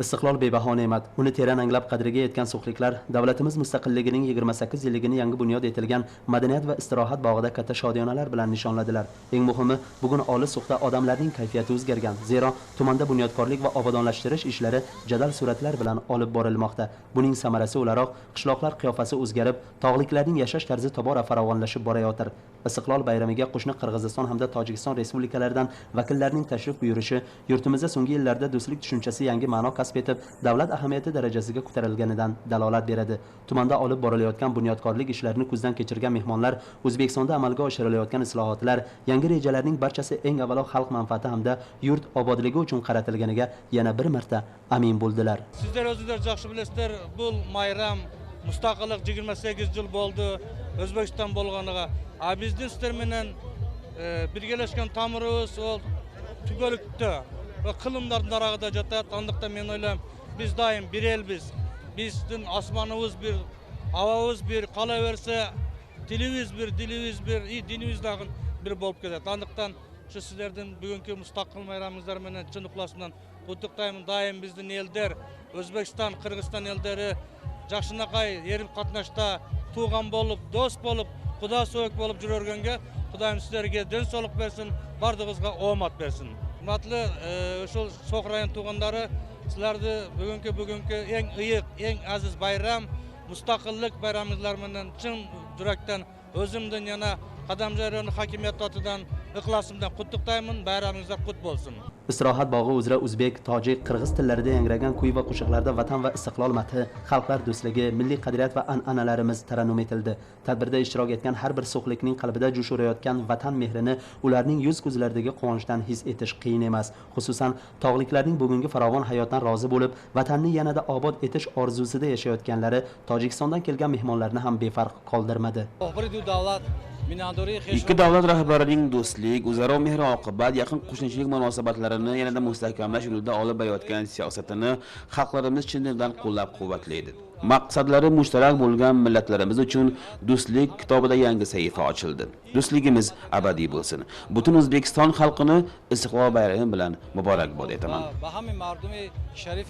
Istiqlol bebaho ne'mat. Uni teran anglab qadriga yetgan so'xliklar davlatimiz mustaqilligining 28 yilligini yangi bunyod etilgan madaniyat va istirohat bog'ida katta shodiyonalar bilan nishonladilar. Eng muhimi, bugun olis So'xda odamlarning kayfiyati o'zgargan. Zero tumanda bunyodkorlik va obodonlashtirish ishlari jadal suratlar bilan olib borilmoqda. Buning samarasi o'laroq qishloqlar qiyofasi o'zgarib, tog'liklarning yashash tarzi tobora farovonlashib borayotir. Istiqlol bayramiga qo'shni Qirg'iziston hamda Tojikiston respublikalaridan vakillarning tashrif buyurishi yurtimizda so'nggi yillarda do'stlik tushunchasi yangi ma'no kasb etib, davlat ahamiyati darajasiga ko'tarilganidan dalolat beradi. Tumanda olib borilayotgan bunyodkorlik ishlarini ko'zdan kechirgan mehmonlar O'zbekistonda amalga oshirilayotgan islohotlar, yangi rejalarning barchasi eng avvalo xalq manfaati hamda yurt obodligi uchun qaratilganiga yana bir marta amin bo'ldilar. Sizlar o'zingizlar yaxshi bilasizlar, bu bayram mustaqillik 28 yil bo'ldi O'zbekiston bo'lganiga. A bizdin sizlar bilan birgelashgan tomirimiz ol түбөлүктө va кылымдардын арагында жатат. Андыктан мен ойлойм, биз дайым бир элбиз. Биздин асманыбыз бир, абабыз бир, кала берсе тилибиз бир, дилибиз бир, и динибиз дагы бир болуп кетет. Андыктан ушу сиздердин бүгүнкү мустакил майрамыңыздар менен чын ыкласымдан куттуктаймын. Дайым биздин элдер, Өзбекстан, Кыргызстан элдери жакшынакай эрим катнашта тууган болуп, дос болуп, куда сөөк болуп жүрөргөнгө Кудайым сиздерге ден соолук берсин, бардыгыбызга оомат берсин. Урматтуу ушул Сох район туугандары, силерди бүгүнкү эң ыйык, эң азиз байрам, мустакылдык байрамыңыздар менен чын жүрөктөн өзүмдүн жана Кадамжай району хакимияты атынан ыкласымдан куттуктаймын. Байрамыңыздар кут болсун. Istirohat bog'i uzra o'zbek, tojik, qirg'iz tillarida yangragan kuy va qo'shiqlarda vatan va istiqlol madhi, xalqlar do'stligi, milliy qadriyat va an'analarimiz tarannum etildi. Tadbirda ishtirok etgan har bir so'xlikning qalbida jo'sh urayotgan vatan mehrini ularning yuz ko'zlaridagi quvonchdan his etish qiyin emas. Xususan, tog'liklarning bugungi farovon hayotdan rozi bo'lib, vatanni yanada obod etish orzusida yashayotganlari Tojikistondan kelgan mehmonlarni ham befarq qoldirmadi. Ikki davlat rahbarining do'stlik, o'zaro mehr-oqibat, yaqin qo'shnichilik munosabatlarini yanada mustahkamlash yo'lida olib borayotgan siyosatini xalqlarimiz chin dildan qo'llab-quvvatlaydi. Maqsadlari mushtarak bo'lgan millatlarimiz uchun do'stlik kitobida yangi sahifa ochildi. Do'stligimiz abadiy bo'lsin. Butun O'zbekiston xalqini Istiqlol bayrami bilan muborakbod etaman.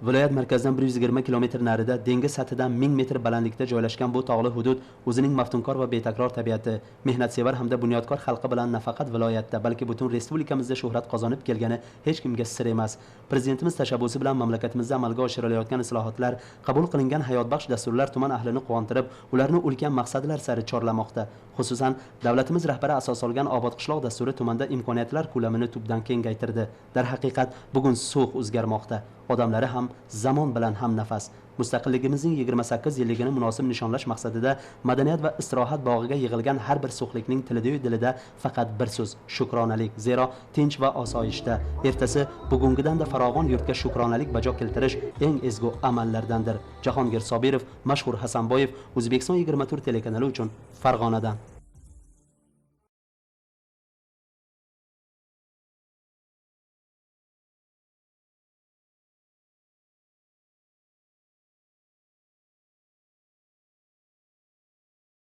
Viloyat markazidan 120 kilometr narida dengiz sathidan 1000 metr balandlikda joylashgan bu tog'li hudud o'zining maftunkor va betakror tabiati, mehnatsevar hamda bunyodkor xalqi bilan nafaqat viloyatda, balki butun respublikamizda shuhrat qozonib kelgani hech kimga sir emas. Prezidentimiz tashabbusi bilan mamlakatimizda amalga oshirilayotgan islohotlar, qabul qilingan hayotbaxsh dasturlar tuman ahlini quvontirib, ularni ulkan maqsadlar sari chorlamoqda. Xususan, davlatimiz rahbari asos olgan Obod qishloq dasturi tumanda imkoniyatlar ko'lamini tubdan kengaytirdi. Darhaqiqat, bugun So'x o'zgarmoqda. Odamlari ham zamon bilan ham nafas. Mustaqilligimizning 28 yilligini munosib nishonlash maqsadida madaniyat va istirohat bog'iga yig'ilgan har bir so'xlikning tilida-yu dilida faqat bir so'z: shukronalik. Zero tinch va osoyishta, ertasi bugungidan-da farovon yurtga shukronalik bajo keltirish eng ezgu amallardandir. Jahongir Sobirov, Mashhur Hasanboyev, O'zbekiston 24 telekanali uchun Farg'onadan.